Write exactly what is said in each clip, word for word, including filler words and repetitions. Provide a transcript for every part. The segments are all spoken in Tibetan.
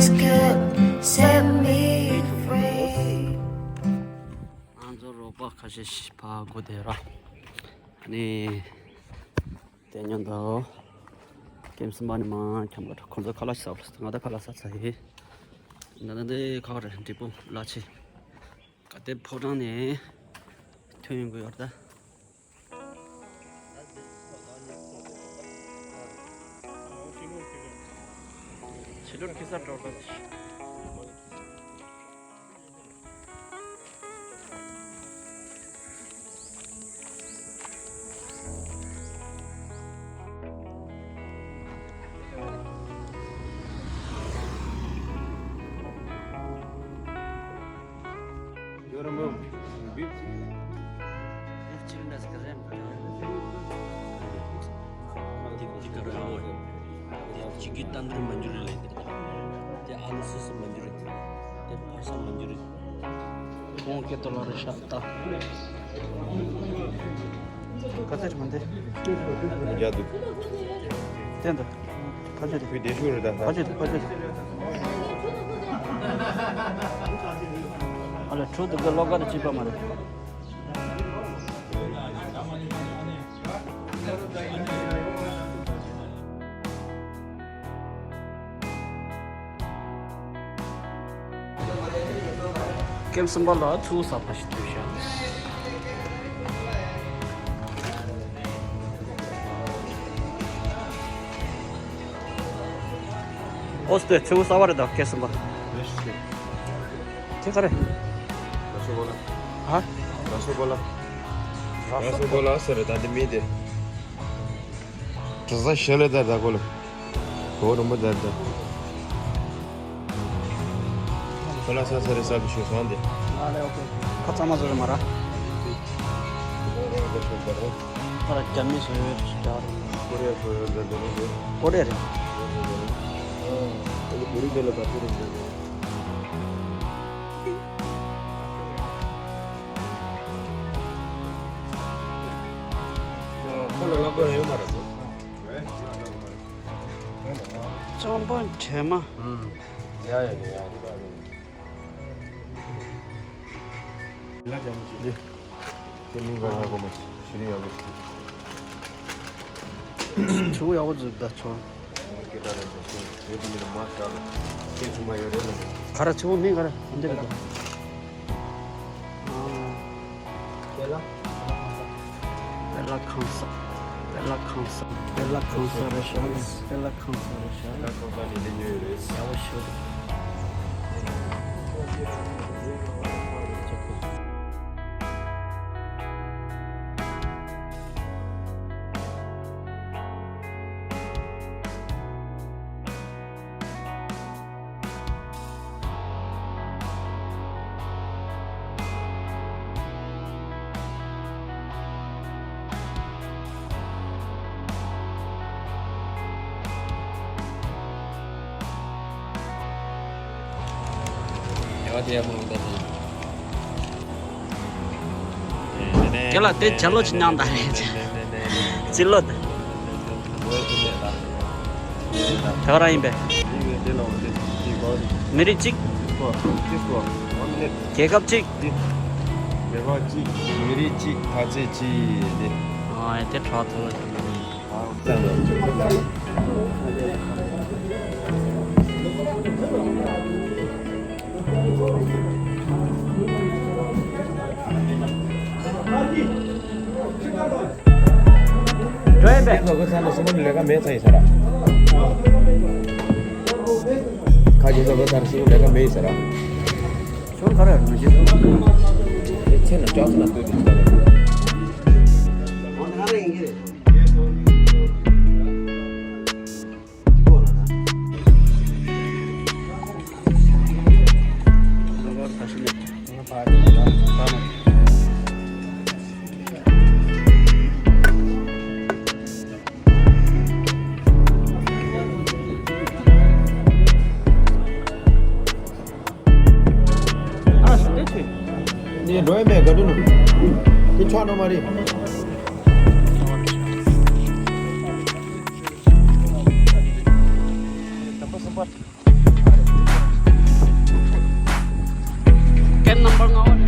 Good, set me free. ང་ཚོ་རོགས་པ་ཁ་ཤས་ཤིག་ཕར་སྒུག་བསྡད་ར། ཨ་ནི། དེ་མཉམ་དུ། ཀེམ་གསུམ་པ་ནས་མར་འཁྱམ་ག་ཁོང་ཚོ་ཁ་ལག་ཟ་བ་ལ། ང་ད་ཁ་ལག་ཟ་ཚར་ཡིན། ད་ལྟ་འདི་ཁ་བ་རེད། འབྲས་སྤུངས་གླ་ཆེན། ག་དེ་ཕོ་བྲང་ནས་ཐོན་ཡོང་གི་ཡོད་ད། ཕྱི་ལོར་ཁེ་སར་འགྲོ་དང་། ཅིག་གི་ཏན་ཏན་མ་འགྱུར་རེད། དེ་ཨ་ལུ་སོ་སོ་མ་འགྱུར་རེད། དེ་ཕ་ས་མ་འགྱུར་རེད། ཁོང་སྐད་ཏོ་ལ་རེ་ཤ་ཏ། ག་ཚད་མ་འདི། ཡ་འདུག། བསྟན་འདུག། ཕ་ཆོས་དེ། བུ་བདེ་ཤུགས་རེད་ད། ཕ་ཆོས་དེ། ཕ་ཆོས་དེ། ཨ་ལས་ཁྲུ་དུ་ག་ལོག་ག་དེ་ཅི་པ་མ་རེད། ཀེམ་གསུམ་པ་ལ་ཚུར་ཟ་ཕ་ཞིག་ཐུབ་ཤག། ཨོ་སྟེ་ཚུར་ཟ་བ་རེད་ད་ཀེམ་གསུམ་པ། དེ་ག་རེ། ར་སོ་གོ་ལ། ཧ། ར་སོ་གོ་ལ། ར་སོ་གོ་ལ་ཟེར་རེད་ད་འདི་མི་དེ། གྲྭ་ས་ཞལ་ལས་དར་དར་གོ་ལ། གོ་རུ་མོ་དར་དར། ཁོ་ལ་ས་ས་རེ་ས་བི་ཤུ་སོང་དེ། ང་ལས་ཨོ་ཁེ། ཁ་ཙམ་མ་བཟོ་རེ་མ་ར། ཁ་ར་རྒྱ་མི་བཟོ་ཡོད་རྒྱ་རུ། ཀོ་རེ་བཟོ་ཡོད་དར་དར་རེད། ཀོ་རེ་རེད། ཨ་ནི་བོ་རི་དེ་ལ་དར་དར་རེད། ཁོ་ལ་ལབ་དགོས་ཡོད་མ་རེད་དོ། གཙང་པ་དྲེད་མ། ཨུམ། ཡ་ཡ་ཡ་ཡ། ལ་ཅམ་ཅི། ལི། ཁྱེད་མིང་ག་ར་གོ་མ་ཤི་རི་ཡ་གོ་ཤི། ཆུ་ཡག་པོ་འཛུགས་ད་ཚོ། ཁྱེད་ད་ར་ཅི་ཤི་རེད་དུ་མི་ལ་མ་ཤ་ལ། ཁྱེད་ཆུ་མ་ཡོད་རེད་ལ། ག་ར་ཆུ་མིང་ག་ར་འདི་རེད་དོ། ཨ། དེ་ལ། དེ་ལ་ཁང་ས། དེ་ལ་ཁང་ས། དེ་ལ་ཁང་ས་རེད་ཤག། དེ་ལ་ཁང་ས་རེད་ཤག། དེ་ལ་ཁང་ས་ནས་ལེན་ཡོད་རེད། ཡག་པོ་ཞུ། དེ་ལ་དེ་ཇ་ལོ་ཅི་མྱང་ད་རེད། ཅི་ལོ་དེ། དེ་ག་རང་ཡིན་པས། མི་རིགས་གཅིག། རྒྱལ་ཁབ་གཅིག། མི་རིགས་གཅིག། ད་ཚེ་གཅིག་དེ། ཨ་དེ་དྲག་ཐུབ། འགྲོ་ཡིན་པས། ཁ་ཅིག་ལོ་ཚར་སུ་ལས་ཀ་མེད་ཟེར་ར། ཁྱོད་ག་རེ་མི་བྱེད། དེ་ཚེ་ན་ལྕགས་ཚེ་ན་ལྟོས་དེ་ཆགས་ལ། ནས་འགྲོ་ཡ་མེད་ག་འདུག་ནོ། དེ་ཆོག་ནོ་མ་རེད། དམ་པ་སེམས་དཔའ། རྣམ་པར་ལྔ་པ་ནི།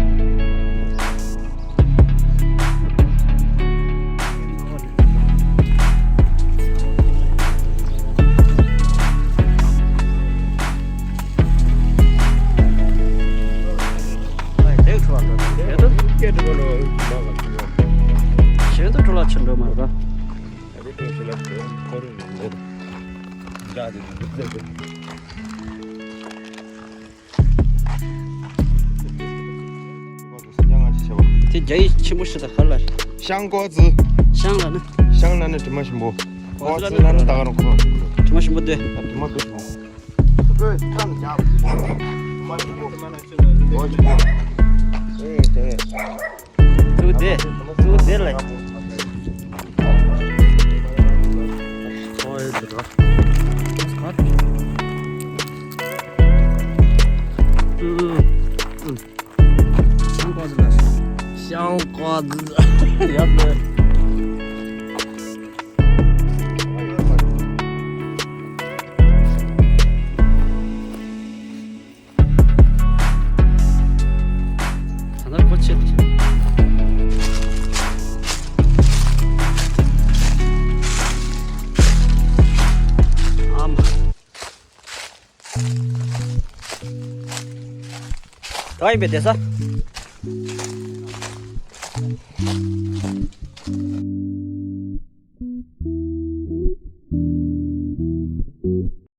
དེ་རྒྱ་ཡིག་ཆེན་པོ་ཞིག་དང་ཧ་ལ་རེད། ཤང་ཀོ་ཙི། ཤང་ལ་ནི། ཤང་ལ་ནི་དྲི་མ་ཞིམ་པོ། ཀོ་ཙི་ལ་ནི་ད་ག་རང་ཁོ། དྲི་མ་ཞིམ་པོ་དེ། དྲི་མ་དེ་ཞིམ་པོ། ཀོ་ཙི་ལ་ནི། ཨེ་དེ། ཏུ་དེ། ཏུ་དེ་ལ། ཨོ་ཨེ་དེ་རོ། ཤང་ཀོ་ཙི་ལ། ཤང་ཀོ་ཙི། ཡག་པོ། ད་ལྟ་ཁོ་ཆེད། ཨམ། གང་ཡིན་པའི་བསྡད་ས།